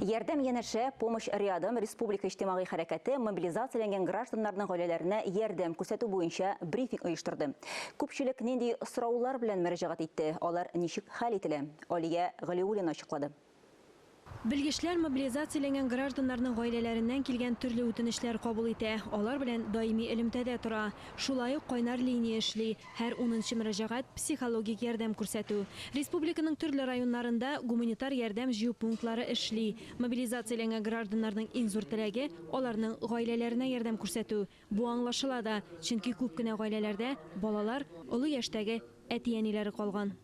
Ярдәм янәшә, Помощь рядом республика иҗтимагый хәрәкәте мобилизацияләнгән гражданнарның гаиләләренә ярдәм күрсәтү буенча брифинг оештырды. Күпчелек нинди сораулар белән мөрәҗәгать итте, алар ничек хәл ителә? Алия Галиуллина ачыклады. Белгечләр мобилизацияләнгән гражданнарның гаиләләреннән килгән төрле үтенечләр кабул итә, алар белән даими элемтәдә тора. Шулай ук кайнар линия эшли. Һәр унынчы мөрәҗәгать, психологик ярдәм күрсәтү. Республиканың төрле районнарында гуманитар ярдәм җыю пунктлары эшли. Мобилизацияләнгән гражданнарның иң зур теләге, аларның гаиләләренә ярдәм күрсәтү. Бу аңлашыла да, чөнки күп кенә гаиләләрдә балалар, олы яшьтәге әти-әниләре калган.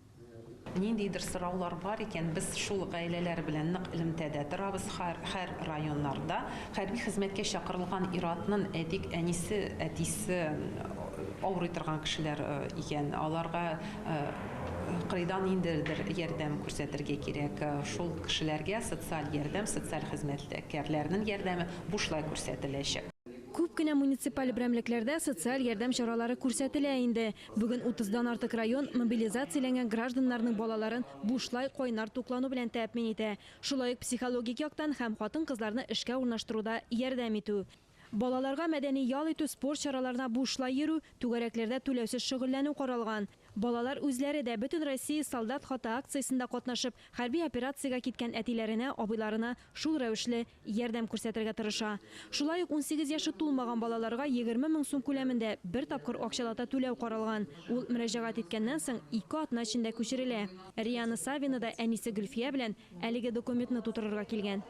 Ниндидер сораулар бар икән, без шул гаиләләр белән нык элемтәдә торабыз, һәр районнарда хәрби хезмәткә чакырылган ир-атнын, әйтик, әнисе, әтисе авырый торган кешеләр икән, аларга кырыйдан ниндидер ярдәм күрсәтергә кирәк. Шул кешеләргә социаль ярдәм, социаль хезмәткәрләрнең ярдәме бушлай күрсәтеләчәк. Күп кенә муниципаль берәмлекләрдә социаль ярдәм чаралары күрсәтелә инде. Бүген утыздан артык район мобилизацияләнгән гражданнарның балаларын бушлай кайнар туклану белән тәэмин итә. Шулай ук психологик яктан һәм хатын-кызларны эшкә урнаштыруда ярдәм итү. Балаларга мәдәни ял итү, спорт чараларына бушлай йөрү, түгәрәкләрдә түләүсез шөгыльләнү каралган. Балалар үзләре дә Бөтенроссия Солдат хаты акциясендә катнашып, хәрби операциягә киткән әтиләренә, абыйларына шул рәвешле ярдәм күрсәтергә тырыша. Шулай ук 18 яше тулмаган балаларга 20 мең сум күләмендә бер тапкыр акчалата түләү каралган. Ул мөрәҗәгать иткәннән соң ике атна эчендә күчерелә. Риана Савина да әнисе Гөлфия белән әлеге документны тутырырга килгән.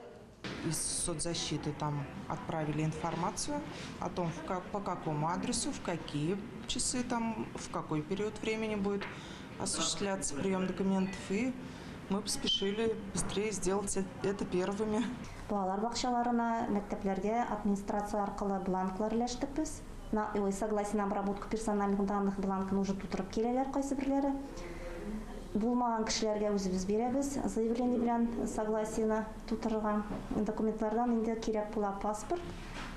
Из соцзащиты там отправили информацию о том, в как, по какому адресу, в какие часы там, в какой период времени будет осуществляться прием документов. И мы поспешили быстрее сделать это первыми. Балалар бакчаларына, мәктәпләргә администрация аркылы бланклар өләштек без. На, ой, согласие на обработку персональных данных бланкын уже тутырып киләләр кайсы берләре. Булмаган кешеләргә үзебез бирәбез заявление белән согласиены тутырырга. Документлардан инде кирәк була паспорт,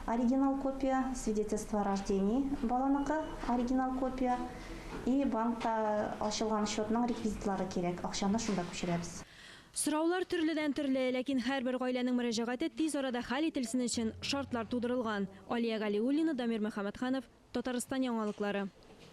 оригинал копия, свидетельство о рождении баланыкы, оригинал копия и банкта ачылган счетның реквизитлары кирәк. Акчаны шунда күчерәбез. Сораулар төрледән-төрле, ләкин һәрбер гаиләнең мөрәҗәгате тиз арада хәл ителсен өчен шартлар тудырылган. Алия Галиуллина, Дамир Мөхәммәтханов, Татарстан яңалыклары.